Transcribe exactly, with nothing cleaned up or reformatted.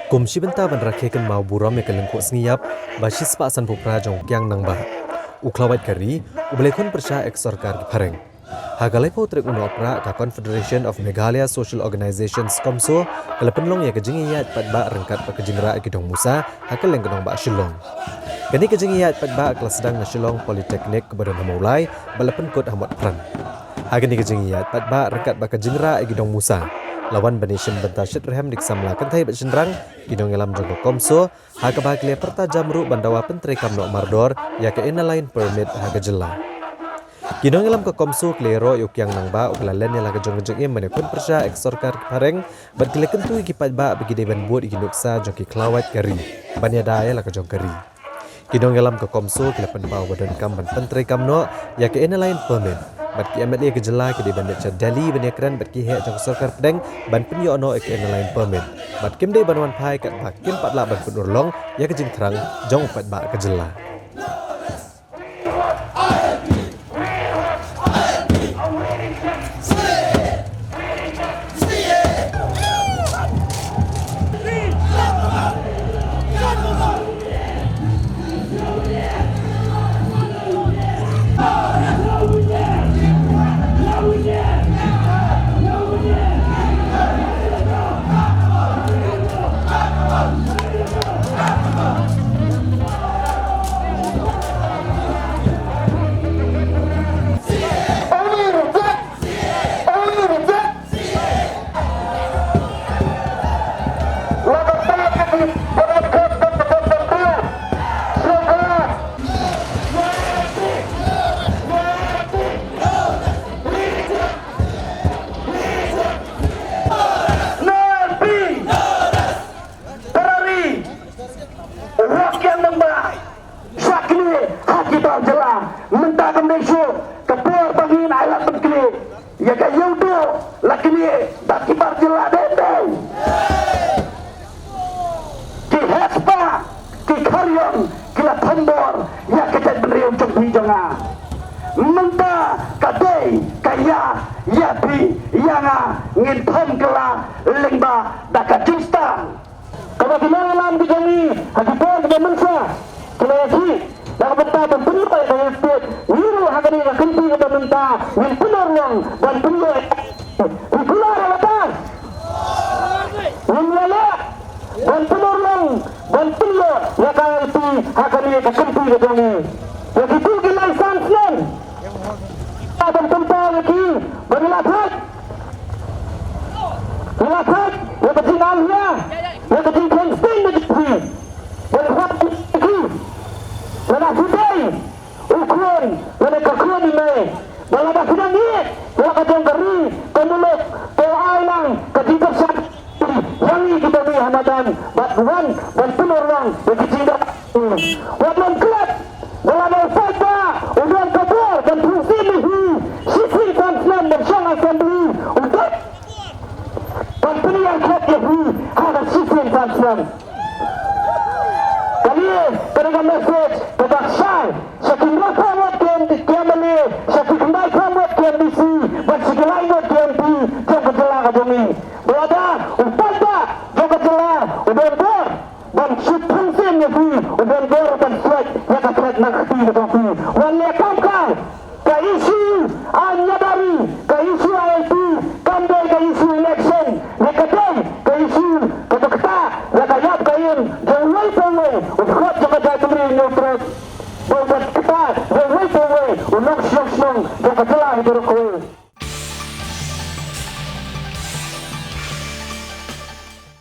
Kum shi bynta ban rakhe kynmaw burom ïa ka lyngkhuh sngi ïap ba shi spah san phew phra jong u Kiang Nangbah, u khlawait ka ri, u ba la khun pyrshah ïa ka sorkar ki phareng. Ha ka laiphew tarik u Nohprah ka Confederation of Meghalaya Social Organizations, CoMSO, ka la pynlong ïa ka jingïaid paidbah ryngkat bad ka jingrah ïa ki dong musa ha kylleng ka nongbah Shillong. Kane ka jingïaid paidbah ka la sdang na Shillong Polytechnic kaba don ha Mawlai bad la pynkut ha Motphran. Ha kane ka jingïaid paidbah ryngkat bad ka jingrah ïa ki dong musa, la wan ban ïashim bynta shitrhem da ki samla kynthei bad shynrang, ki nongïalam jong ka CoMSO, ha kaba ki la pyrta jam ruh ban dawa pyntreikam noh mardor ïa ka Inner Line Permit ha ka jylla. Ki nongïalam ka CoMSO ki la ïaroh ïa u Kiang Nangbah u ba la len ïa la ka jong ka jingim ban ïakhun pyrshah ïa ka sorkar ki phareng, bad ki la kyntu ïa ki paidbah ba ki dei ban bud ïa ki nuksa jong ki khlawait ka ri ban ïada ïa la ka jong ka ri. Ki nongïalam ka CoMSO ki la pynpaw ba donkam ban pyntreikam noh ïa ka Inner Line Permit, bad ki MLA ka jylla ki dei ban leit sha Delhi ban ïakren bad ki heh jong ka sorkar pdeng ban pynïoh noh ïa ka Inner Line Permit, bad kim dei ban wan phai katba kim pat lah ban pynurlong ïa ka jingthrang jong u paidbah ka jylla. Para ri, u Hok Kiang Nangbah, sa knieh ha ki bar jylla, mynta kam dei shuh ka por ba ngin ailad ban knieh ïa ka ïewduh la knieh da ki bar jylla dei dei. Ki heh spah, ki kharion, ki la thombor ïa ka jaitbynriew jong phi jong nga. Mynta ka dei ka ïa, ïa phi ïa nga, ngin thom kylla lyngba da ka jingstad. Kaba ki nongïalam ki jong ngi ha ki por kiba mynta ki la ïakhih na ka bynta ban pynlong ïa ka ïa state, ngi ruh ha kane ka kynti kaba mynta ngin pynurlong ban pynlong. Ngi kular ïa kata. Ngin ïaleh ban pynurlong ban pynlong ïa ka ïa state ha kane ka kynti ka jong ngi. Ïa kitu ki lai san snem. Ban pynpaw ïa ki ba ngi la thait. Ngi la thait ïa ka jingangnud, ïa ka jingpynshoi na jong phi. Ba ngi thait ïa ki lada phi dei u khun lane ka khun i mei, ba lada phi dang ïeit ïa la ka jong ka ri ka muluk, to ai lang ka jingkyrshan ïa ngi kita ngi ha madan bad wan ban pynurlong ïa ki jingdon. Wat nym klet ba lada u paidbah u don ka bor ban pynshoi ïa phi shisien san snem ban shong assembly, u don ban pynïaid klet ïa phi ha ka shisien san snem. Kane ka dei ka message kaba shai sha ki nongïalam wat ki MLA, sha ki khyndai kham wat ki MDC bad sha ki lai wat ki MP jong ka jylla ka jong ngi. Ba lada u paidbah jong ka jylla u don bor ban shu pynshoi ïa phi, u don bor ban shuh ïa ka klet na ka kti ka jong phi. Wan leh kam ka, ka issue aiñ Niadari, ka issue ILP, kam dei ka issue election, ne ka dei ka issue kaba ktah ïa ka ïap ka im jong uwei pa uwei u dkhot jong ka jaitbynriew Hynñiewtrep, bad kaba ktah ïa uwei pa uwei u nongshong shnong jong ka jylla hi baroh kawei.